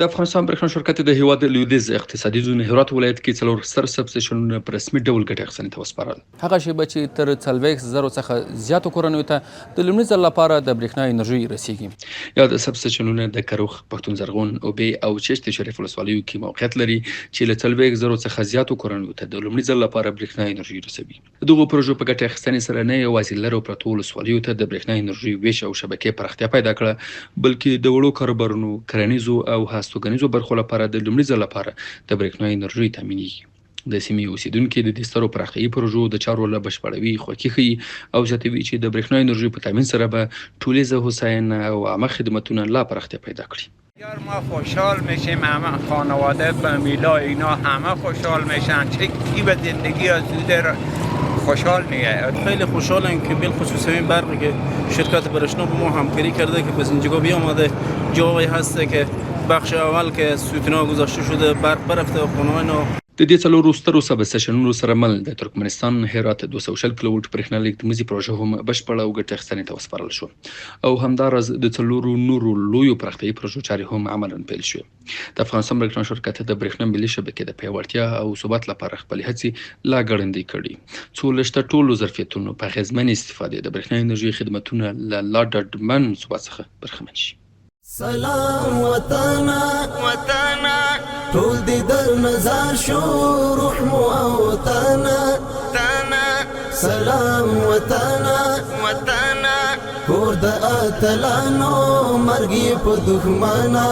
د افغانستان برېښنا شرکت د هېواد لویدیځ اقتصادي زون هرات ولایت کې څلور ستر سب سټېشنونه په رسمي ډول ګټې اخیستنې ته وسپارل. هغه شېبه چې تر 40 زرو څخه زیاتو کورنیو ته د لومړي ځل لپاره د برېښنا انرژي رسېږي. یاد سب سټېشنونه د کروخ، پښتون زرغون، اوبې او چشت شریف ولسوالیو کې موقعیت لري چې له 40 زرو څخه زیاتو کورنیو ته د لومړي ځل لپاره برېښنا انرژي رسوي. د دغو پروژو په ګټې اخیستنې سره نه یوازې لرو پرتو ولسوالیو ته د برېښنا انرژۍ وېش او شبکې پراختیا پیدا کړه، بلکې د وړو کاروبارونو، کرنیزو او هستوګنیزو برخو لپاره د لومړي ځل لپاره د برېښنا انرژۍ تامینېږي. د سیمې اوسېدونکي د دې سترو پراختیايي پروژو د چارو له بشپړوي خوښي ښيي او زیاتوي چې د برېښنا انرژۍ په تامین سره به ټولیزه هوساینه او عامه خدمتونه لا پراختیا پیدا کړي. بسیار ما خوشحال میشیم، همه خانواده، فامیلا اینا همه خوشحال میشن، چه کی به زندگی آسوده خوشحال میه. خیلی خوشحالیم که بالخصوص همین برقی که شرکت برشنا با ما همکاری کرده که پس اینجا بیامده، جایی هسته که بخش اول که سوتنا گذاشته شده، برق برفته و خانه اینا. د دې څلورو سترو سب سټېشنونو سره مل د ترکمنستان هرات 220 کیلو ولټ برېښنا لېږد مزي پروژه هم بشپړه او ګټې اخیستنې ته وسپارل شوه او همداراز د څلورو نورو لویو پراختیايي پروژو چارې هم عملاً پیل شوې. د افغانستان برېښنا شرکت د برېښنا ملي شبکې د پیاوړتیا او ثبات لپاره خپلې هڅې لا ګړندۍ کړي، څو له شته ټولو ظرفیتونو په اغېزمنې استفادې د برېښنا انرژۍ خدمتونه له لا ډاډمن ثبات څخه برخمن شي. سلام وطنه ټول دې در نظر شو، روح مو او تنه. سلام وطنه، کور د اتلانو، مرګ یې په دښمنه.